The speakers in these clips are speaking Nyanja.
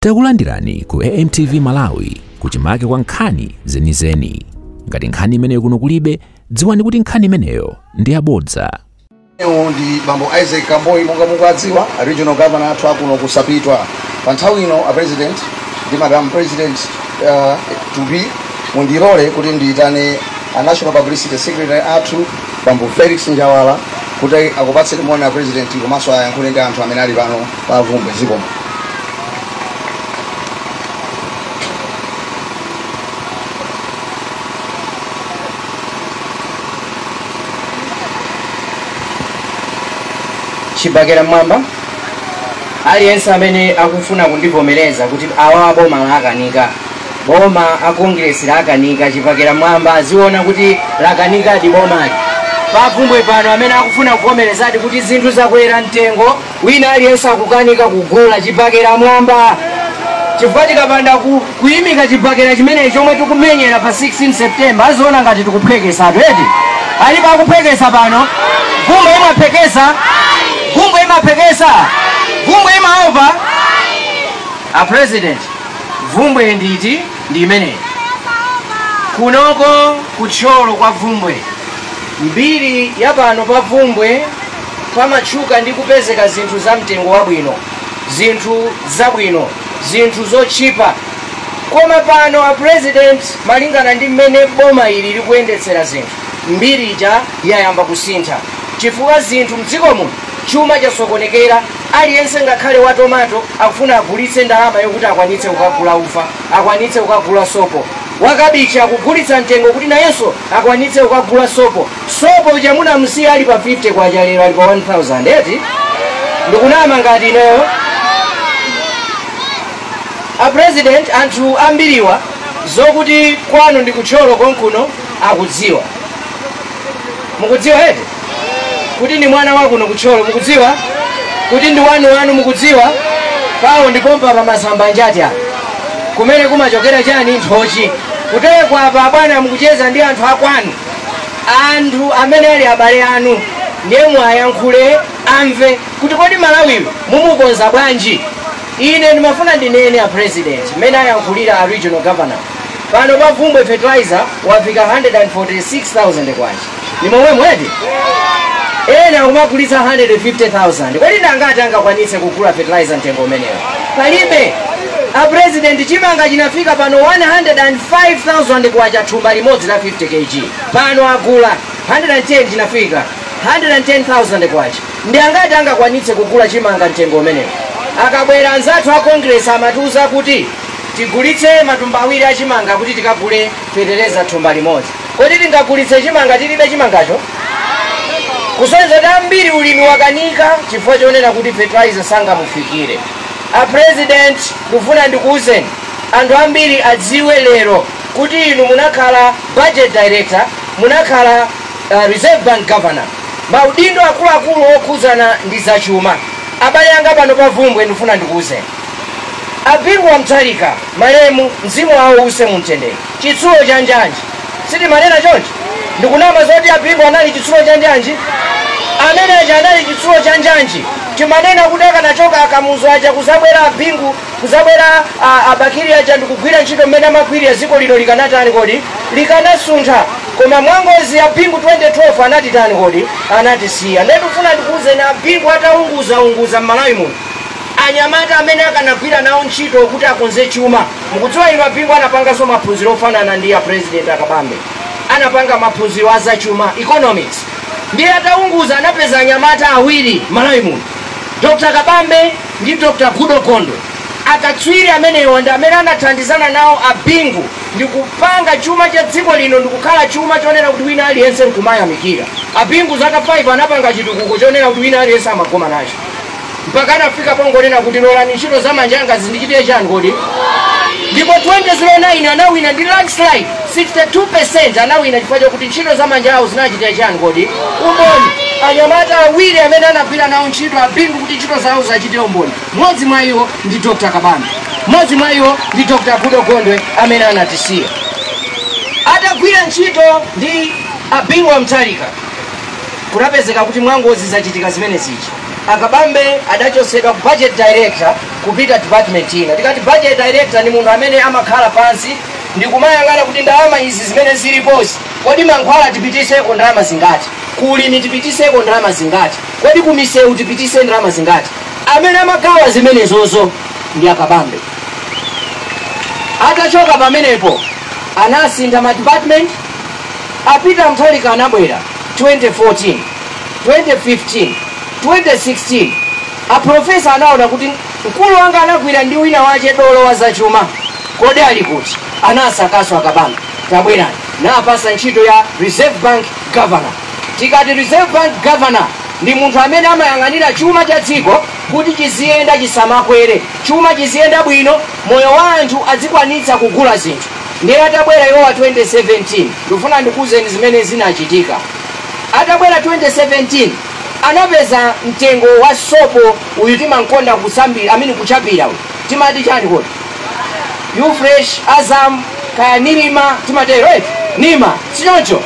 Takulandirani ku AMTV Malawi kuchimake kwa nkhani zenizeni. Ngati nkhani imeneyo kuno kulibe, dziwani kuti nkhani imeneyo ndi yabodza. Ndi Bambo Isaac Kamboi, monga mukudziwa, regional governor athu akuno kusapitwa. Pa nthawi ino, a president ndi madam president to be, mundilole kuti ndiyitane a national publicity secretary athu, Bambo Felix Njawala, kuti akupatseni moni a president komanso ayankhule ndi anthu amene ali pano pa Vumbwe. Zikomo. Chibakera mmwamba. Aliyense amene akufuna kundivomereza kuti awa boma lakanika, boma a Congress lakanika, chibakera mmwamba, aziona kuti lakanikadi bomali. Pavumbwe pano, amene akufuna kuvomerezadi kuti zinthu zakwera mtengo, wina aliyense akukanika kugula, chibakera mwamba, chifukwa tikapanda kuyimika chibakera chimenechi chomwe tikumenyera pa 16 September, aziona ngati tikuphwekesatu eti. Alipo akuphwekesa pano? Vumbwe imaphekesa? Vumbwe imaphekesa? Vumbwe imaopa? A president, Vumbwe nditi ndi imeneyi. Kunoko kutcholo kwa Vumbwe, mbiri ya pano pa Vumbwe pamatchuka ndi kupezeka zinthu za mtengo wabwino, zinthu zabwino, zinthu zotchipa. Koma pano, a president, malingana ndi mmene boma ili likuyendetsera zinthu, mbiri ija yayamba kusintha, chifukwa zinthu mdziko muno, chuma chasokonekera. Aliyense, ngakhale wa tomato, akufuna agulitse ndalama yokuti akwanitse kukagula ufa, akwanitse kukagula sopo. Wakabichi akugulitsa mtengo kuti nayenso akwanitse kukagula sopo. Sopo uja munamsiya ali pa 50 kwacha, lero ali pa 1000 eti. Ndikunama ngati ineyo? A president, anthu ambiriwa zokuti kwanu ndi kutcholo konkuno akudziwa. Mukudziwa eti kuti ndi mwana wakuno kutcholo? Mukudziwa kuti ndi wanu wanu? Mukudziwa pawo ndipompa pa masamba njati apa kumene kumachokera chani? Nthochi. Kutekwa apa, bwana, mukucheza ndi anthu akwanu, anthu amene ali abale anu, ndiye mwayankhule amve kuti kodi Malawiyo mumukonza bwanji. Ine ndimafuna ndinene, a president, mmene ayankhulira a regional governor, pano pa Vumbwe fertilizer wafika 146,000 kwacha. Ni momwe mweti ena kumagulitsa 150,000. Kodi ndangati angakwanitse kugula fertilizer mtengo umenewo? Palibe. A president, chimanga chinafika pano 105,000 kwacha thumba limodzi la 50 kg. Pano agula 110, chinafika 110,000 kwacha. Ndi angati angakwanitse kugula chimanga mtengo umenewo? Akabwera anzathu a Congress amatiuza kuti tigulitse matumba awiri achimanga kuti tikagule fetereza thumba limodzi. Kodi tingagulitse chimanga tilibe chimangacho? Kusonyeza kuti ambiri ulimi wakanika chifukwa chonena kuti fertilizer sangamufikire. A president, ndikufuna ndikuwuzeni, anthu ambiri adziwe lero kuti inu munakhala budget director, munakhala Reserve Bank governor, maudindo akuluakulu okhudzana ndi zachuma. Abale anga pano pa Vumbwe, ndikufuna ndikuwuzeni, a Bingu wa Mutharika, malemu, mzimu wawo use mumtendere, chitsulo cha njanji. Sitimanena chonchi? Ndikunama zoti a Bingu anali chitsulo cha njanji? Amene aja anali chitsulo cha njanji. Timanena kuti akanachoka aKamuzu aja, kuzabwera aBingu, kuzabwera aBakili aja, ndikugwira ntchito mmene amagwirira, dziko lino likanatani kodi? Likanasuntha. Koma mwangozi aBingu 2012 anatitani kodi? Anatisiya. Ndikufuna ndikuwuzeni, aBingu ataunguzaunguza m'Malawi muno, anyamata amene akanagwira nawo ntchito kuti akonze chuma, mukudziwa inu, aBingu anapanganso maphunziro ofanana ndi a president aKabambe, anapanga maphunziro azachuma, economics. Ndiye ataunguza anapeza anyamata awiri Malawi muno, Dr Kabambe ndi Dr Goodall Gondwe. Akatswiri amenewa ndi amene anathandizana nawo aBingu ndi kupanga chuma cha dziko lino ndikukhala chuma chonena kuti wina aliyense nkumayamikira. ABingu zaka 5 anapanga chitukuko chonena kuti wina aliyense amagoma nacho, mpaka anafika pongonena kuti lolani ntchito za manja anga zindichitire chani kodi. Ndipo 2009 anawina ndi landslide, 62% anawina, chifukwa chokuti ntchito za manja awo zinachitira chani kodi? Umboni. Anyamata awiri amene anagwira nawo ntchito aBingu kuti ntchito zawo zachitire umboni, mmodzi mwa iwo ndi Dr Kabambe, mmodzi mwa iwo ndi Dr Goodall Gondwe amene anatisiya. Atagwira ntchito ndi aBingu wa Mutharika, kunapezeka kuti mwangozi zachitika zimene zija. Akabambe adachosedwa ku budget director kupita department ina. Tikati budget director ni munthu amene amakhala pansi ndikumayang'ana kuti ndalama izi zimene zilipozi, kodi mankhwala tipitiseko ndalama zingati, kulimi tipitiseko ndalama zingati, kodi kumisewu tipitise ndalama zingati. Amene amagawa zimenezozo ndi Akabambe. Atachoka pamenepo anasintha ma department. Apita Mutharika anabwera 2014, 2015, 2016. Aprofesa anaona kuti mkulu wanga anagwira ndi wina wache dolo wa zachuma, kodi ali kuti? Anasakaso Akabambe, tabwerani, napasa ntchito ya Reserve Bank Governor. Tikati Reserve Bank Governor ndi munthu amene amayang'anira chuma cha dziko kuti chiziyenda, chisamakwere, chuma chiziyenda bwino, moyo wa anthu azikwanitsa kugula zinthu. Ndiye atabwera iwowa 2017, ndikufuna ndikuwuzeni zimene zinachitika. Atabwera 2017 anapeza mtengo wa sopo uyu timankonda kusambira, amene kuchapira uyu timati chani kodi, Ufresh, Azam, kaya Nilima, timatero eti Nima, sichoncho?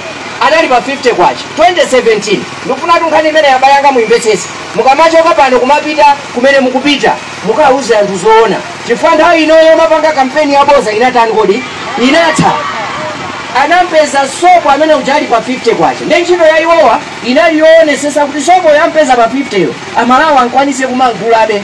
Anali pa 50 kwacha 2017. Ndikufuna nkhani imene abale anga muimvetsetse. Mukamachoka pano kumapita kumene mukupita, mukauze anthu zoona, chifukwa nthawi inoyo mapanga kampeni yaboza inatani kodi, inatha. Anampeza sopo amene ujali pa 50 kwacha. Ndi ntchito ya iwowa inali yoonesesa kuti sopo yampeza pa 50 yo Amalawi ankwanise kumagulabe.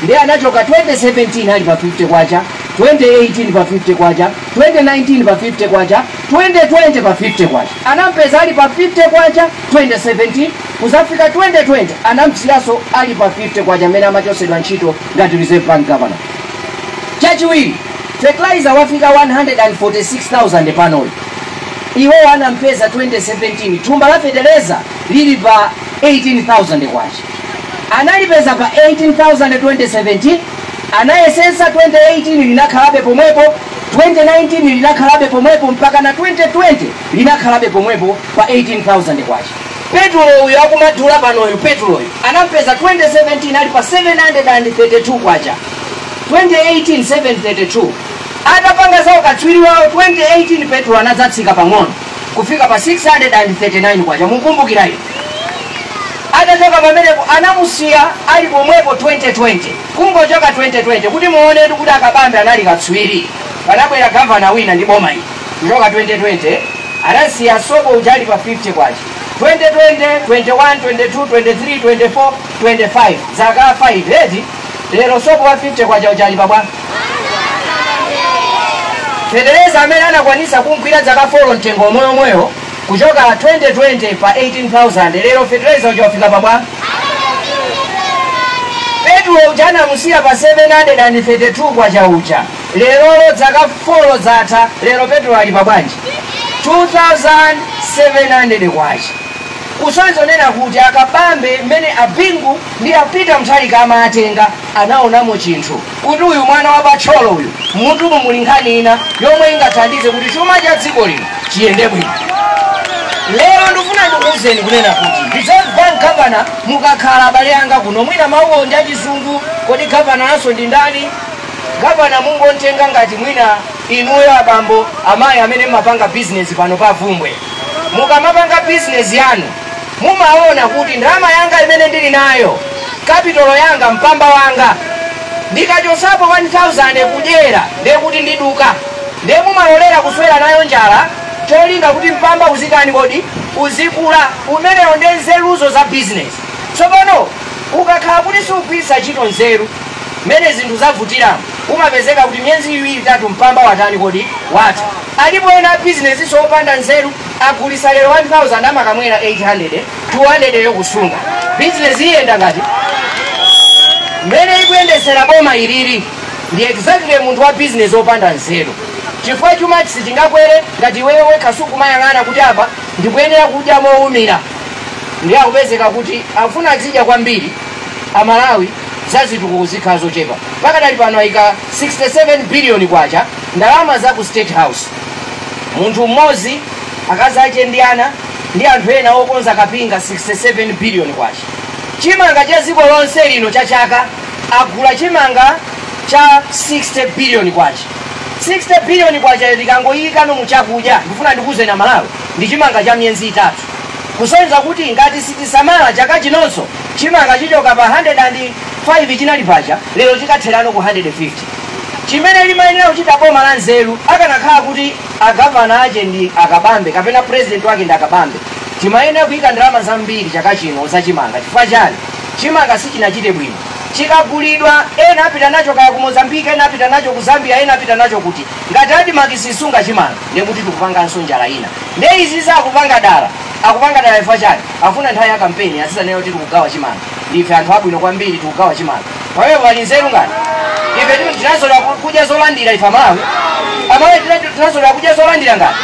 Ndi anachoka 2017 ali pa 50 kwacha, 2018 pa 50 kwacha, 2019 pa 50 kwacha, 2020 pa 50 kwacha. Anampeza ali pa 50 kwacha 2017, kuzafika 2020 anamsiyaso ali pa 50 kwacha amene amachosedwa ntchito ngati Reserve Bank Governor. Chachiwiri, fertilizer wafika 146,000 panoyi. Iwo anampeza 2017 thumba la feteleza lili pa 18,000 kwacha. Analipeza pa 18,000 2017, anayesesa 2018 linakhalabe pomwepo, 2019 linakhalabe pomwepo, mpaka na 2020 linakhalabe pomwepo pa 18,000 kwacha. Petulo uyu akumadula panoyu, petuloyu anampeza 2017 ali pa 732 kwacha, 2018 732. Atapanga zawo katswiri wawo 2018 petulo anadzatsika pang'ono kufika pa 639 kwacha, mukumbukira ino. Atachoka pamenepo anamusiya ali pomwepo 2020. Kungochoka 2020, kuti muonetu kuti Akabambe anali katswiri, panabwera gavana wina ndi boma ili. Kuchoka 2020 anasiya sopo uja ali pa 50 kwacha 2020, 21, 22, 23, 24, 25, zaka 5 eti. Lero sopo wa 50 kwacha uja ali pabwa. Feteleza amene anakwanisa kugwira zaka 4 mtengo moyomoyo kuchoka 2020 pa 18,000, lero feteleza uja wafika pabwa. Petulo uja anamusiya pa 732 kwacha uja, lerolo zaka 4 zatha, lero petulo ali pabwanji 2700 kwacha. Kusonzonena kuti Akabambe mmene Abingu ndi Apita Mutharika amatenga anaonamo chinthu kuti uyu mwana wa Patcholo uyu mutumu muli nkhani ina yomwe ingathandize kuti chuma cha dziko lino chiyende bwino. Lero ndifuna ndikuwuzeni kunena kuti Reserve Bank Governor, mukakhala abale anga kuno, mwina mawuwo ndi achizungu, kodi governor naso ndi ndani? Governor mungontenga ngati mwina inuyo abambo amayi amene mumapanga business pano pa Vumbwe. Mukamapanga business yanu mumaona kuti ndalama yanga imene ndili nayo, kapitolo yanga, mpamba wanga, ndikachosapo 1000 kudyera ndiye kuti ndiduka. Ndiye mumalolera kuswera nayo njala cholinga kuti mpamba uzitani kodi, uzikula. Umenewo ndi nzeruzo za business. Tsopano ukakhala kuti sugwiritsa ntchito nzeru mmene zinthu zavutiramo, umapezeka kuti miyezi iwiri itatu mpamba watani kodi, watha. Alipo ena a business sopanda nzeru, agulisa lero 1000 amakamwera 800, 200 yokusunga. Business iyenda ngati mmene ikuyendesera boma ilili ndi exactly munthu wa business opanda nzeru, chifukwa chuma sichingakwere ngati iweyo wekha sukumayang'ana kuti apa ndikuyenera kudya mowumira. Ndi akupezeka kuti afuna azidya kwambiri Amalawi, zazitukuko zikhala zochepa. Pakadali pano ayika 67 billion kwacha ndalama za ku State House, munthu mmodzi, akazi ache ndi ana ndi anthu ena okonza kapinga, 67 billion kwacha. Chimanga cha dziko lonse lino cha chaka agula chimanga cha 60 billion kwacha. 60 billion kwacha tikangoyikano muchakudya, ndifuna ndikuze na Malawi, ndi chimanga cha miyezi itatu, kusonyeza kuti ngati sitisamala chaka chinonso Chimanga chichoka pa 105 chinali paja, lero chikatherano ku 150. Chimene limayenera kuchita boma la nzeru, akanakhala kuti agavana ache ndi Akabambe kapena president wake ndi Akabambe, timayenera kuyika ndalama zambiri chaka chino za chimanga. Chifukwa chani? Chimanga sichinachite bwino. Chikagulidwa, ena apita nacho kaya ku Mozambique, ena apita nacho ku Zambia, ena apita nacho kuti. Ngati ADMARC sisunga chimanga, ndekuti tikupanganso njala ina. Nde izi zakupanga dala, akupanga dala chifukwa chani? Afuna nthawi ya kampeni azizanena kuti tikugawa chimanga, ndife anthu abwino kwambiri, tikugawa chimanga. Pamene pali nzeru ngati ife tinazola kudya zolandira, ife Amalawi, Amalawi tinazola kudya zolandira ngati.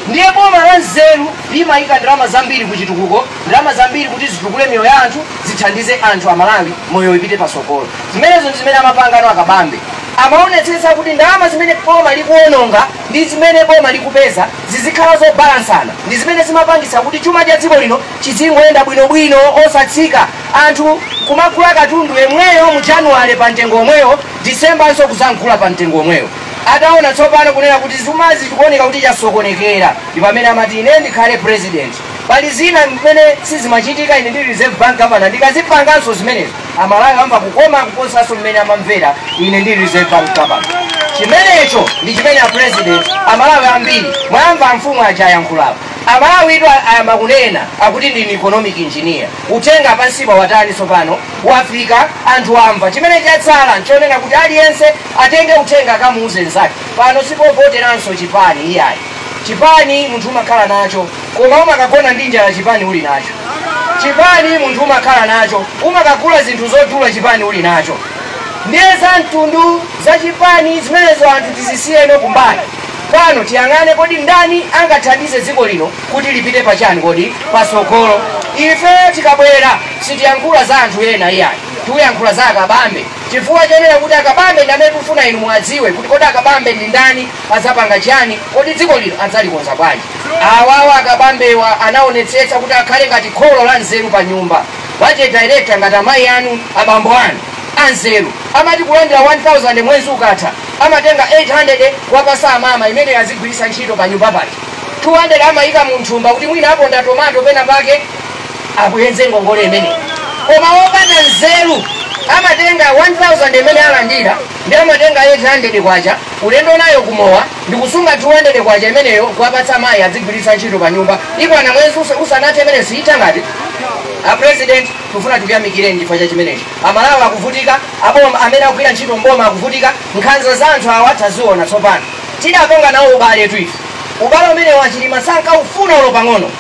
Ndiye boma la nzeru limayika ndalama zambiri kuchitukuko, ndalama zambiri kuti zitukule miyoyo ya anthu, zithandize anthu Amalawi, moyo ipite pasogolo. Zimenezo ndi zimene amapangano Akabambe. Amaonetsetsa kuti ndalama zimene boma likuononga ndi zimene boma likupeza zizikhala zobalansana, ndi zimene zimapangitsa kuti chuma cha dziko lino chizingoyenda bwinobwino osatsika. Anthu kumagula katundu yemweyo mu Januwale pa mtengo omweyo, Disembanso kuzamgula pa mtengo omweyo. Ataona tsopano kunena kuti chumazi chikuoneka kuti chasokonekera, ndi pamene amati ine ndikhale president, pali zina mmene sizimachitika ine ndi Reserve Bank governor, ndikazipanganso zimenezo Amalawi amva kukoma kuposanso mmene amamvera ine ndi Reserve Bank governor. Chimenecho ndi chimene a president, Amalawi ambiri mwamva mfumu aja ayankhulapo. Amalawi itu ayamba kunena akuti ndini economic engineer. Uthenga pansipa watani tsopano wafika, anthu amva. Chimene chatsala nchonena kuti aliyense atenge uthenga akamuuze nzake. Pano sipovoteranso chipani iyayi. Chipani munthu umakhala nacho, koma umakagona ndi njala chipani uli nacho. Chipani munthu umakhala nacho, umakagula zinthu zodula chipani uli nacho. Ndiye za mtundu za chipani zimenezo anthu tizisiyeno kumbali. Pano tiyang'ane kodi ndani angathandize dziko lino kuti lipite pachani, kodi pasogolo. Ife tikabwera sitiyankhula za anthu ena iyayi, tikuyankhula za Akabambe, chifukwa chonena kuti Akabambe ndi amene tikufuna inu muwadziwe kuti kodi Akabambe ndi ndani, adzapanga chani, kodi dziko lino adzalikonza bwanji. Awawa Akabambewa anaonetsetsa kuti akhale ngati kholo la nzeru pa nyumba, budget director, ngati amayi anu, abambo anu anzeru. Amati kulandira 1000 mwezi ukatha, amatenga 800 kuwapasa amama imene azigwiritsa ntchito pa nyumba paja, 200 amayika mu nthumba kuti mwina aponda tomato pena pake abwenze ngongole imeneyi. Koma wopanda nzeru amatenga 1000 imene alandira ndi amatenga 800 kwacha ulendo nayo kumowa, ndikusunga 200 kwacha imeneyo kuwapatsa mayi azigwiritsa ntchito pa nyumba. Ikwana mwezi usanathe imene siyitha ngati. A president, tikufuna tikuyamikireni chifukwa cha chimenechi. Amalawi akuvutika, aboma amene akugwira ntchito mboma akuvutika, nkhanza za anthu awa taziona tsopano. Tidapanga nawo ubale tu ife. Ubale umene Wachilima sankaufuna ulo pang'ono.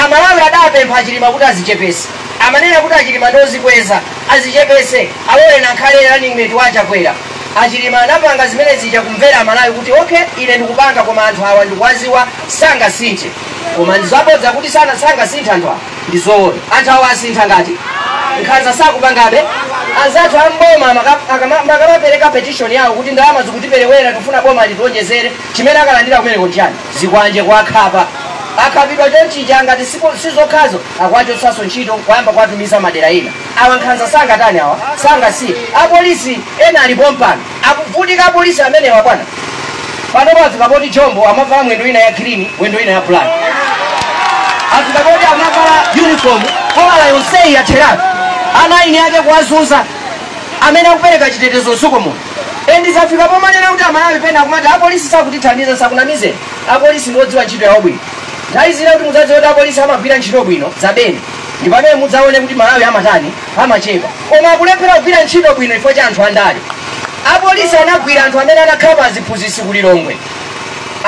Amalawi adapempha Achilima kuti azichepese. Amanena kuti Achilima ndozikweza, azichepese, alole nakhale running mate wa Achakwera. Achilima anapanga zimene zija kumvera Amalawi kuti okay, ine ndikupanga, koma anthu awa ndikuwaziwa sangasinthe. Koma ndizabodza kuti sana sangasinthe anthu awa, ndizoona. Anthu awa asintha ngati nkhanza sakupangabe. Anzathu amboma makamapereka petition yawo kuti ndalama zikutiperewera, tikufuna boma litionjezere, chimene akalandira kumeneko nchani? Zikwanje kwa akhapa, akhapidwa chonchija. Ngati sizokhazo, akwachotsanso ntchito, kuyamba kwatumiza madera ina. Awa nkhanza sangatani, awa sangasiye. Apolisi ena alipo mpano akuvutika, apolisi amenewa bwana. Pano pafika poti jombo amavala mwendo ina ya green, mwendo ina ya black. Afika poti amavala uniform kolala yonseyi yatheratu, ana ine ake kuwazunza amene akupereka chitetezo mdziko muno. Endi zafika pomanena kuti Amalawi pena akumati apolisi sakutithandiza. Sakunamizeni, apolisi ndiodziwa ntchito yawo bwino. Nthawi zina kuti mudzadziwe kuti apolisi amagwira ntchito bwino zabeni, ndi pamene mudzaone kuti Malawi amatani, amachepa. Koma akulephera kugwira ntchito bwino chifukwa cha anthu andale. Apolisi anagwira anthu amene anakhapa aziphunzitsi ku Lilongwe.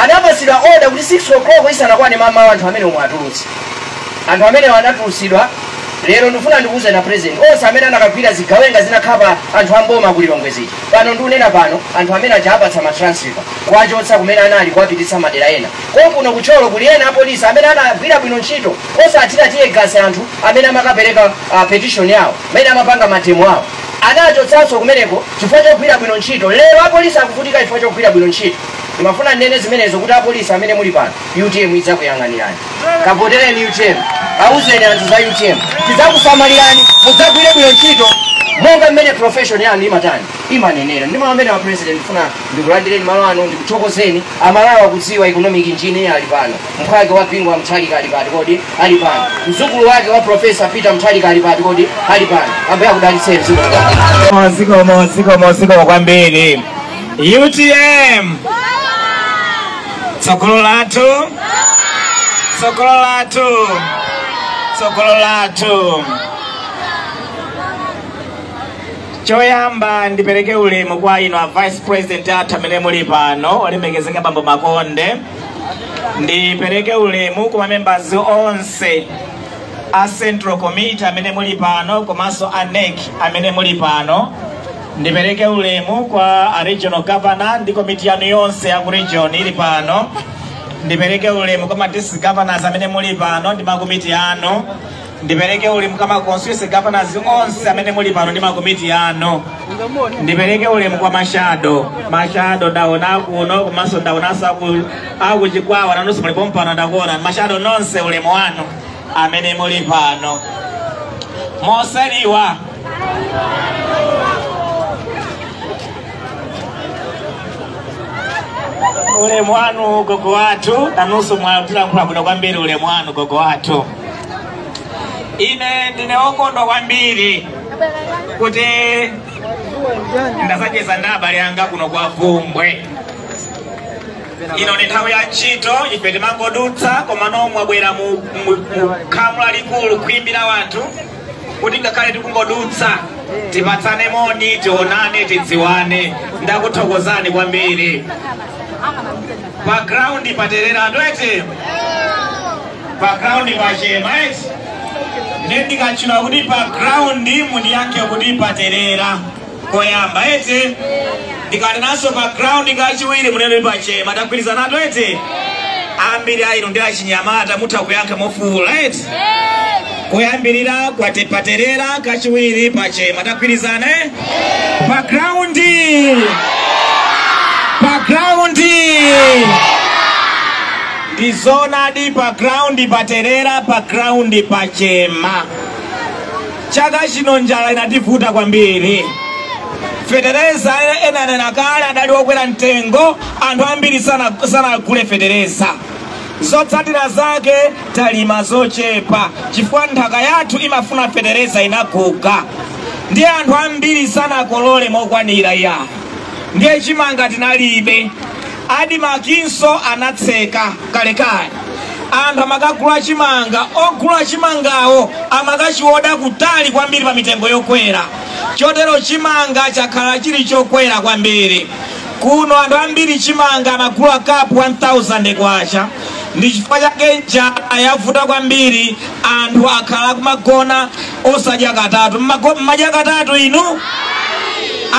Anapasidwa order kuti 6 o'clock isanakwane mamawa anthu amene omwe atulutse. Anthu amenewo anatulutsidwa. Lero ndifuna ndikuuze na president, onse amene anakagwira zigawenga zinakhapa anthu amboma ku Lilongwe zija, pano ndikunena pano anthu amene aja apatsa ma transfer, kuwachotsa kumene anali kuwapititsa madera ena. Konkuno kuThyolo kuli ena apolisi amene anagwira bwino ntchito osathira tear gas anthu amene amakapereka petition yawo, amene amapanga ma demo awo, anachotsanso kumeneko chifukwa chogwira bwino ntchito. Lero apolisi akuvutika chifukwa chogwira bwino ntchito. Ndimafuna ndinene zimenezo kuti apolisi amene muli pano, UTM idzakuyang'anirani. Kavotereni UTM, auzeni anthu za UTM, tidzakusamalirani, mudzagwire bwino ntchito. Monga mmene profession yanu imatani imanenera. Ndi amene wa president funa ndikulandireni malo ano, ndikuthokozeni. Amalawi akudziwa economic engineer ali pano, mphwake wa Bingu wa Mutharika ali pati kodi? Ali pano. Mzukulu wake wa Professor Peter Mutharika ali pati kodi? Ali pano. Ambuye akudalitseni. Zikomo, zikomo, zikomo kwambiri. UTM, tsogolo lathu, tsogolo lathu, tsogolo lathu. Choyamba ndipereke ulemu kwa inu a vice president athu amene muli pano, olemekezeka Bambo Makonde. Ndipereke ulemu kwa members onse a Central Committee amene muli pano, komanso a NEC amene muli pano. Ndipereke ulemu kwa a regional governor ndi komiti yanu yonse ya ku region ili pano. Ndipereke ulemu kwa ma district governors amene muli pano ndi makomiti anu. Ndipereke ulemu kwa ma constituency governors onse amene muli pano ndi makomiti anu. Ndipereke ulemu kwa ma shadow. Ma shadow ndaona kuno, komanso ndaonanso akuchikwawa, nanunso mulipo mpano, ndakuona. Ma shadow nonse, ulemu wanu amene muli pano. Moseliwa ulemu wanu gogo wathu, nanunso mwatilankhula bwino kwambiri, ulemu wanu gogo wathu. Ine ndine wokondwa kwambiri kuti ndasacheza ndi abale anga kuno kwa Vumbwe. Ino ni nthawi ya ntchito, ife timangodutsa, koma nomwe mwabwera mu khamu lalikulu kuimbira wanthu kuti ngakhale tikungodutsa tipatsane moni, tionane, tidziwane. Ndakuthokozani kwambiri. Pa ground paterera eti, pa ground pachema eti. Ine ndikatchula kuti pa ground mundiyankhe kuti paterera koyamba eti. Ndikanenaso pa ground kachiwiri munene pachema. Tagwirizanatu eti? Ambiri a inu ndi achinyamata, mutha kuyankha mofuwula eti. Koyambirira kwate paterera, kachiwiri pachema. Tagwirizana eh? Pa ground, pa ground ndizonadi, pa ground paterera, pa ground pachema. Chaka chino njala inativuta kwambiri. Fetereza ena kale adali wokwera mtengo, anthu ambiri sanagule fetereza. Zotsatira zake talima zochepa chifukwa nthaka yathu imafuna fetereza inaguga, ndiye anthu ambiri sanakolole mokwanira ya. Ndiye chimanga tinalibe. ADMARC-nso anatseka kalekale. Anthu amakagula chimanga, ogula chimangawo amakachiwoda kutali kwambiri pa mitengo yokwera. Chotero chimanga chakhala chili chokwera kwambiri. Kuno anthu ambiri chimanga amagula kapu 1000 kwacha. Ndi chifukwa chake njala yavuta kwambiri. Anthu akhala kumagona osadya katatu. Mmadya katatu inu?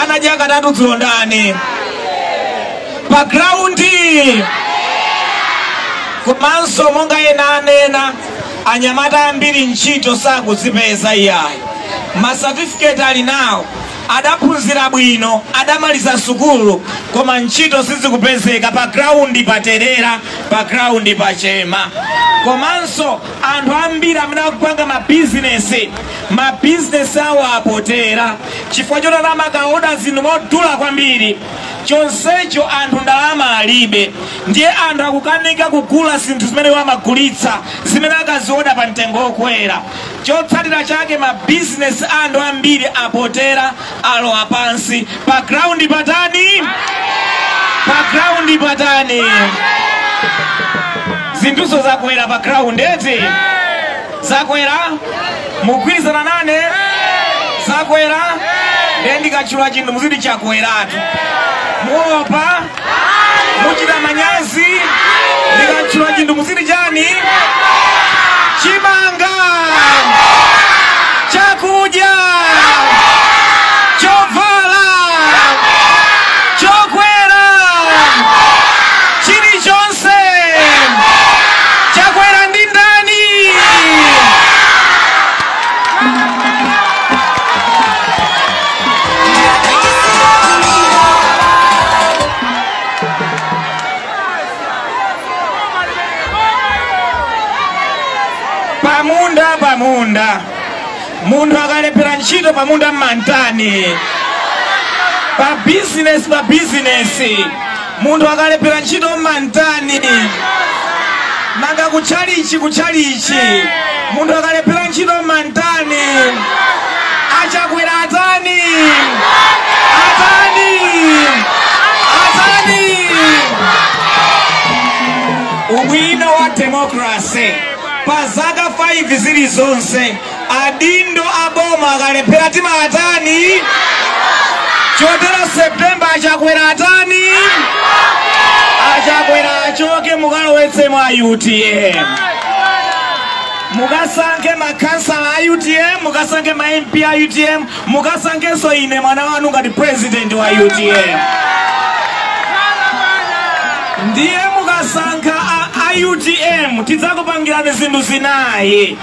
Anadya katatu dzulo ndani? Pa ground. Komanso monga ena anena, anyamata ambiri ntchito sakuzipeza iyayi. Masatifiketi ali nawo, adaphunzira bwino, adamaliza sukulu, koma ntchito sizikupezeka. Pa ground paterera, pa ground pachema. Komanso anthu ambiri amene akupanga mabizinesi, mabizinesi awo apotera chifukwa choti amakaoda zinthu modula kwambiri. Chonsecho anthu ndalama alibe, ndiye anthu akukanika kugula zinthu zimene amagulitsa, zimene akazioda pa mtengo wokwera. Chotsatira chake mabizinesi anthu ambiri apotera, alowa pansi. Pa ground patani? Pa ground patani? Zinthuzo zakwera pa ground eti? Zakwera? Mugwirizana nane? Zakwera? Ndiye ndikatchula chinthu muziti chakweratu. Muopa? Muchita manyazi? Ndikatchula chinthu muziti chani? Chimanga, chakudya, chovala, chokwera, chilichonse chakwera ndi ndani? Pamunda, pamunda Munthu akalephera ntchito pamunda mmantani, pa bizinesi, pa bizinesi munthu akalephera ntchito mmantani, nanga kutchalichi, kutchalichi munthu akalephera ntchito mmantani. Achakwera atani? Atani? Atani? Ubwino wa democracy, pa zaka 5 zilizonse adindo aboma akalephera timatani? Chotero September Achakwera atani? Achakwera achoke, mukalowetse mwa UTM, mukasankhe makhansala a UTM, mukasankhe ma MP a UTM, mukasankhenso ine mwana wanu ngati president wa UTM. Ndiye mukasankha a UTM, tidzakupangirani zinthu zinayi.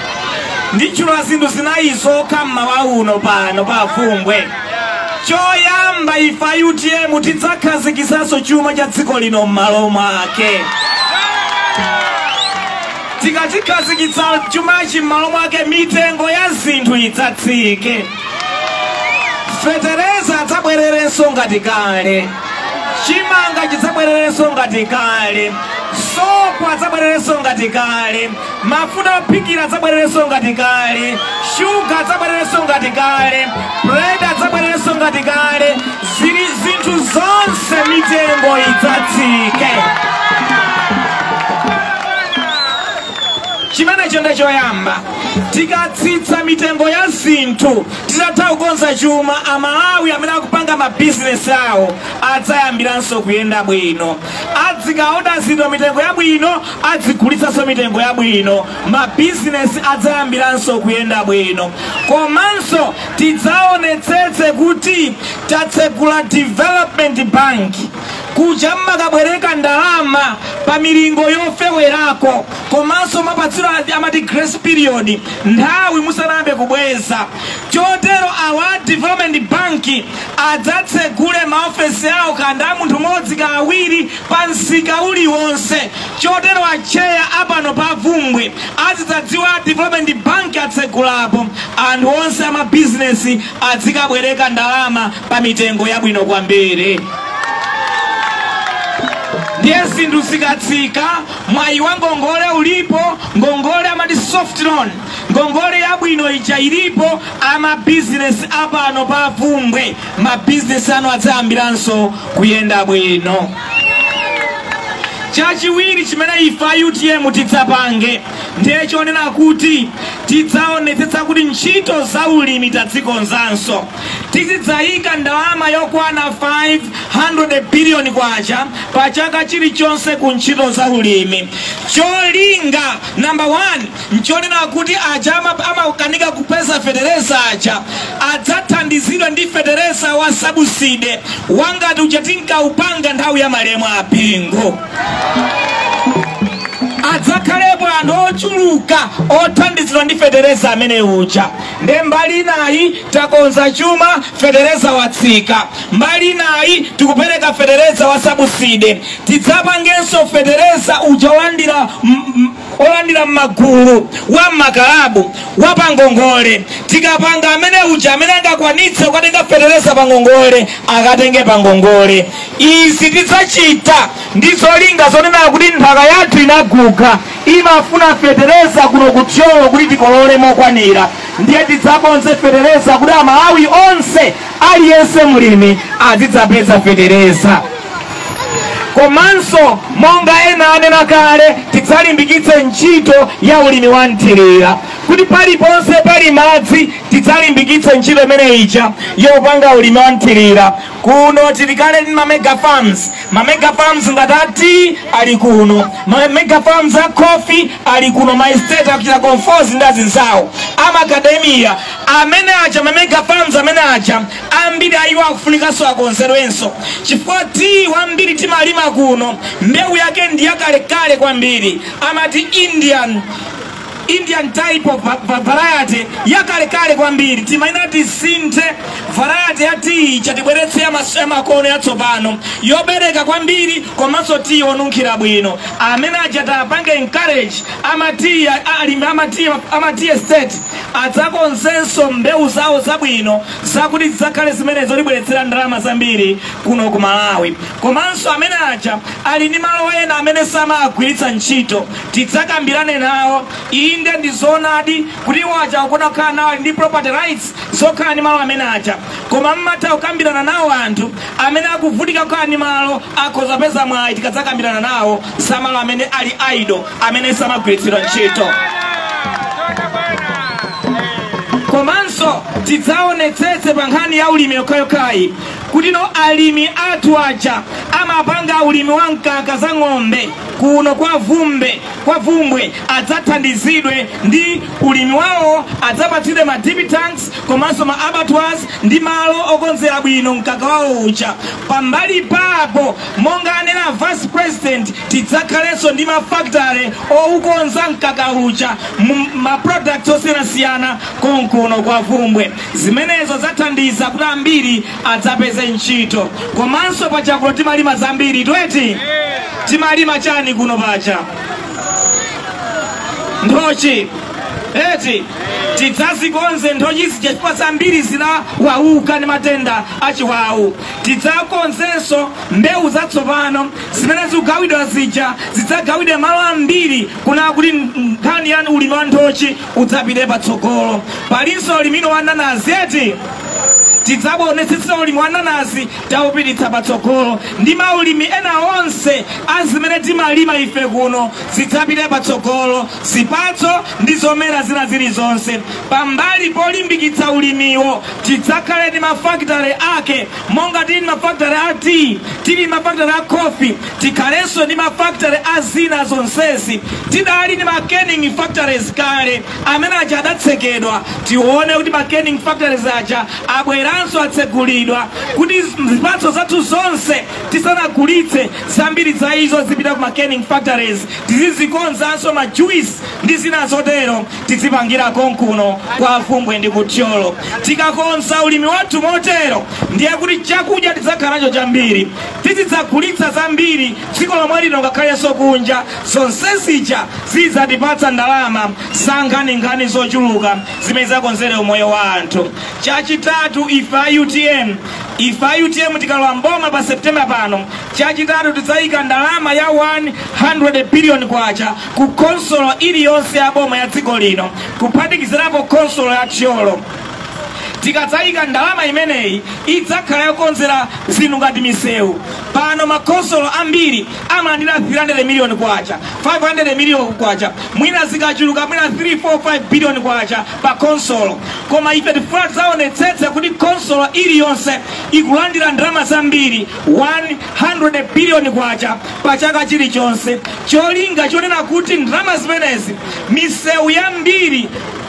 Nditchula zinthu zinayi zokha mmawa uno pano pa Fumbwe. Choyamba, ife a UTM tidzakhazikitsanso chuma cha dziko lino m'malo mwake. Tikachikhazikitsa chumachi m'malo mwake, mitengo ya zinthu idzatsike, fetereza adzabwererenso ngati kale, chimanga chidzabwererenso ngati kale, sopo adzabwererenso ngati kale, mafuta ophikira adzabwererenso ngati kale, shuga adzabwererenso ngati kale, bread adzabwererenso ngati kale, zili zinthu zonse mitengo idzatsike. Chimenecho ndi choyamba. Tikatsitsa mitengo ya zinthu, titatha kukonza chuma, Amalawi amene akupanga mabizinesi awo adzayambiranso kuyenda bwino, adzikaoda zinthu mitengo yabwino, adzigulitsanso mitengo yabwino, mabizinesi adzayambiranso kuyenda bwino. Komanso tidzaonetsetse kuti tatsegula development bank kuja mmakabwereka ndalama pa milingo yofewerako, komanso mapatsiro amati grace period, nthawi musanayambe kubweza. Chotero awa development bank adzatsegule maofesi awo kanda munthu mmodzi ka awiri pa msika uliwonse. Chotero acheya apano pa Vumbwe azidzadziwa development bank atsegulapo, anthu onse amabizinesi adzikabwereka ndalama pa mitengo yabwino kwambiri. Ndiye zinthu zikatsika, mwayi wa ngongole ulipo, ngongole amati soft loan, ngongole yabwino ija ilipo. Amabizinesi apano pa Vumbwe, mabizinesi anu adzayambiranso kuyenda bwino. Chachiwiri chimene ife a UTM tidzapange ndiye chonena kuti tidzaonetsetsa kuti ntchito za ulimi tadzikonzanso. Tizidzayika ndalama yokwana 500 billion kwacha pa chaka chilichonse ku ntchito za ulimi. Cholinga number 1 nchonena kuti aja amakanika kupeza fetereza aja adzathandizidwa ndi fetereza wa subsidy wangati uja tinkaupanga nthawi ya malemu apingo. Adzakhalepo anthu ochuluka othandizidwa ndi fetereza amene uja. Nde mbali inayi takonza chuma, fetereza watsika, mbali inayi tikupereka fetereza wa subsidy. Tidzapangenso fetereza uja olandira m'magulu wa m'makalabu wa pangongole. Tikapanga amene uja, amene angakwanitse kukatenga fetereza pangongole akatenge pangongole. Izi tidzachita ndi zolinga zonena kuti nthaka yathu inaguga, imafuna fetereza kuno kuThyolo kuti tikolole mokwanira. Ndiye tidzakonze fetereza kuti Amalawi onse, aliyense mlimi azidzapeza fetereza. Komanso monga ena anena kale, tidzalimbikitse ntchito ya ulimi wa mthirira kuti paliponse pali madzi tidzalimbikitse ntchito imene ija yopanga ulimi wa mthirira. Kuno tilikale ndi ma mega farms, ma mega farms ngati a tea ali kuno, ma mega farms a coffee ali kuno, ma estate akuchita conforzi ndi azinzawo a macadamia amene aja. Ma mega farms amene aja ambiri ayiwo akufunikanso akonzedwenso, chifukwa tea wambiri timalima kuno mbewu yake ndi yakalekale kwambiri, amati Indian type of variety yakalekale kwambiri. Timaina tisinthe variety ya tea, chatibweretse yamakono yatsopano yobereka kwambiri, komanso tea onunkhira bwino. Amene aja tapange encourage amatiya alimi, amatiya, ama tea estate Adzakonzenso mbewu zawo zabwino zakuti zidzakhale zimene zotibweretsera ndalama zambiri kuno ku Malawi. Komanso amene aja ali ndi malo ena amene samagwiritsa ntchito, tidzakambirane nawo. Inde, ndi zoonadi kuti iwo aja akufuna kukhala nawo, ali ndi property rights zokhala ndi malo amene aja, koma mmatha kukambirana nawo. Anthu amene akuvutika kukhala ndi malo akhoza peza mwayi tikadzakambirana nawo za malo amene ali idle, amene samagwiritsidwa ntchito. Komanso tidzaonetsetse pa nkhani ya ulimi yokhayokhayi kuti no alimi athu aja amapanga ulimi wa mkaka za ng'ombe kuno kwa Vumbe, kwa Vumbwe, adzathandizidwe ndi ulimi wawo, adzapatsidwe ma dip tanks komanso ma abattoirs ndi malo okonzera bwino mkaka wawo uja. Pambali papo, monga anena Vice President, tidzakhalenso ndi mafactory oukonza mkaka uja ma products osiyanasiyana konkuno kwa Vumbwe. Zimenezo zathandiza kuti ambiri adzapeze ntchito. Komanso pachakulo timalima zambiri tweti. Timalima chani kuno pacha? Nthochi eti. Tidzazikonze nthochi zija chifukwa zambiri zinawauka ndi matenda achiwawu. Tidzakonzenso mbewu zatsopano zimene zikugawidwa zija, zidzagawidwe malo ambiri kuna kuti nkhani ya ulimi wa nthochi udzapite patsogolo. Palinso ulimino wa nanazi eti. Tidzaonetsetsa ulimi wa nanasi taupititsa patsogolo, ndi maulimi ena onse azimene timalima ife kuno zidzapite patsogolo, zipatso ndi zomera zina zilizonse. Pambali polimbikitsa ulimiwo, tidzakhale ndi mafakitale ake. Monga tili mafakitale a tea, tili mafakitale a coffee, tikhalenso ndi mafakitale a zina zonsezi. Tidali ndi ma canning factories kale amene aja adatsekedwa. Tione kuti ma canning factories aja abweranso, atsegulidwa, kuti zipatso zathu zonse tisanagulitse, zambiri za izo zipita ku ma canning factories. Tizizikonzanso ma juice ndi zina zotero, tizipangira konkuno kwa Fumbwe ndi kuThyolo. Tikakonza ulimi wathu motero, ndiye kuti chakudya tidzakhala chambiri, tizidzagulitsa zambiri dziko lomwe lino ngakhalenso kunja. Zonse zija zidzatipatsa ndalama zankhaninkhani zochuluka zimene zakonzere umoyo wa anthu. Chachitatu, ife a UTM, ife a UTM tikalowa mboma pa September pano, chachitatu tidzayika ndalama ya 100 billion kwacha ku konsolo iliyonse ya boma ya dziko lino, kuphatikizirapo konsolo ya Thyolo. Tikadzayika ndalama imeneyi, idzakhala yokonzera zinthu ngati misewu. Pano makonsolo ambiri amalandira 300 miliyoni kwacha, 500 miliyoni kwacha, mwina zikachuluka mwina 3 4 5 biliyoni kwacha pa konsolo. Koma ife tifuna tidzaonetsetse kuti konsolo iliyonse ikulandira ndalama zambiri, 100 biliyoni kwacha pa chaka chilichonse, cholinga chonena kuti ndalama zimenezi misewu yambiri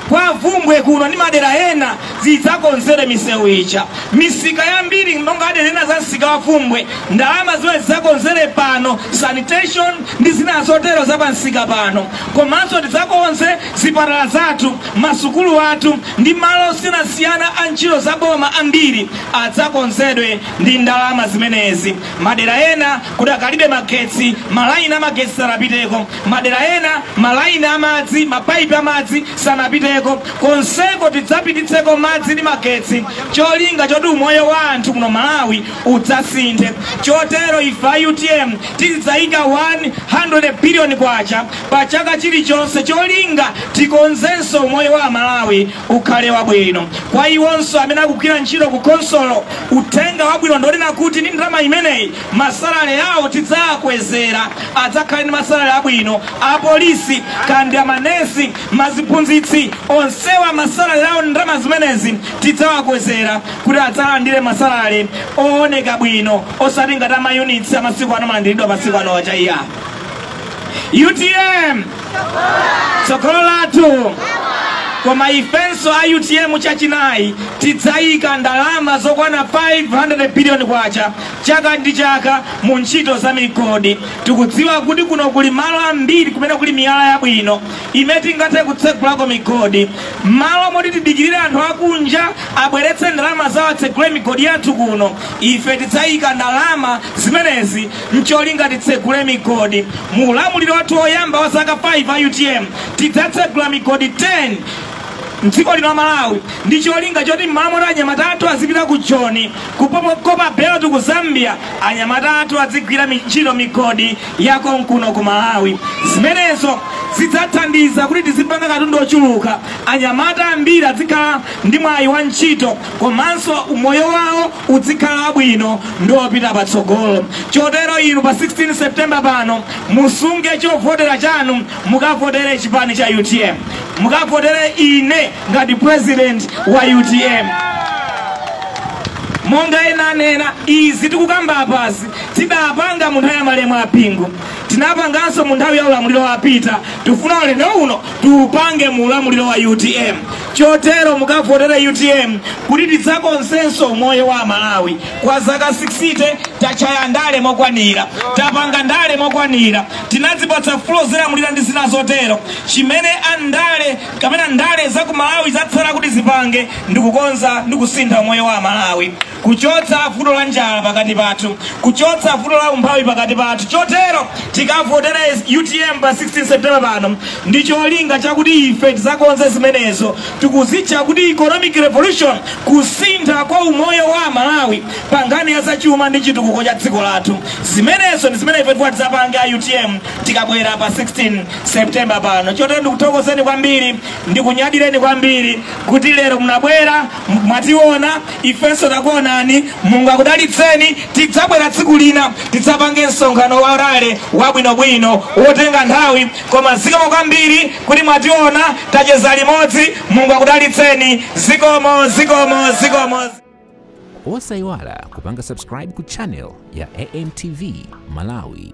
kwa Vumbwe kuno ndi madera ena zidzakonzere misewu ija, misika yambiri monga adanena za msika wa Vumbwe, ndalama zimene zidzakonzere pano sanitation ndi zina zotero za pamsika pano. Komanso tidzakonze zipatala zathu, masukulu athu ndi malo osiyanasiyana a ntchito za boma ambiri adzakonzedwe ndi ndalama zimenezi. Madera ena kudakalibe magetsi, malaini amagetsi sanapiteko. Madera ena malaini amadzi, mapaipi amadzi sanapiteko. Konseko tidzapititseko madzi ndi magetsi, cholinga choti umoyo wa anthu kuno Malawi udzasinthe. Chotero ife a UTM tizidzayika 100 biliyoni kwacha pa chaka chilichonse, cholinga tikonzenso umoyo wa Malawi ukhale wabwino. Kwa iwonso amene akugwira ntchito ku konsolo, uthenga wabwino ndonena kuti ndi ndalama imeneyi masalale yawo tidzakwezera, adzakhale ndi masalale abwino. Apolisi kandi amanesi, maziphunzitsi, onsewa masalale awo ndalama zimenezi tidzawakwezera kuti adzalandire masalale ooneka bwino, osati ngati amayunits amasiku ano malandiridwa masiku ano achaiya. UTM, tsogolo lathu. Koma ifenso a UTM, chachinayi, tidzayika ndalama zokwana 500 biliyoni kwacha chaka ndi chaka mu ntchito za migodi. Tikudziwa kuti kuno kuli malo ambiri kumene kuli miyala yabwino imene tingathe kutsegulako migodi. Malo moti tidikirire anthu akunja abweretse ndalama zawo atsegule migodi yathu kuno, ife tidzayika ndalama zimenezi mcholinga titsegule migodi. Mu ulamuliro wathu woyamba wa zaka 5 a UTM tidzatsegula migodi 10. mdziko lino la Malawi, ndi cholinga choti mmalo anyamata athu azipita ku Joni, ku Copperbelt, ku Zambia, anyamata athu azigwira ntchito migodi yakonkuno ku Malawi. Zimenezo zidzathandiza kuti tizipanga katundu ochuluka, anyamata ambiri azikhala ndi mwayi wa ntchito, komanso umoyo wawo uzikhala wabwino ndi wopita patsogolo. Chotero inu pa 16 September pano musunge chovotera chanu, mukavotere chipani cha UTM, mukavotere ine ngati president wa UTM. Monga ena anena, izi tikukamba apazi tidapanga mu nthawi ya malemu a Bingu, tinapanganso mu nthawi ya ulamuliro wa Peter, tifuna ulendo uno tiupange mu ulamuliro wa UTM. Chotero mukavotere UTM kuti tidzakonzenso umoyo wa Malawi. Kwa zaka 60 tachaya ndale mokwanira, tapanga ndale mokwanira, tinadzipatsa fulo zolamulira ndi zina zotero. Chimene andale kapena ndale za ku Malawi zatsala kuti zipange ndi kukonza ndi kusintha umoyo wa Malawi, kuchotsa vuto la njala pakati pathu, kuchotsa vuto la umphawi pakati pathu. Chotero tikavotere UTM pa 16 September pano ndi cholinga chakuti ife tidzakonze zimenezo. Tikuzitcha kuti economic revolution, kusintha kwa umoyo wa Malawi pa nkhani ya zachuma ndi chitukuko cha dziko lathu. Zimenezo ndi zimene ife tidzapange a UTM tikabwera pa 16 September pano. Chotero ndikuthokozeni kwambiri, ndikunyadireni kwambiri kuti lero munabwera, mwationa, ifenso takuonani. Mulungu akudalitseni. Tidzabwera tsiku lina tidzapange msonkhano wa rally wabwinobwino wotenga nthawi, koma zikomo kwambiri kuti mwationa, tacheza limodzi. Mulungu akudalitseni. Zikomo, zikomo, zikomo. Osayiwala kupanga subscribe ku channel ya AMTV Malawi.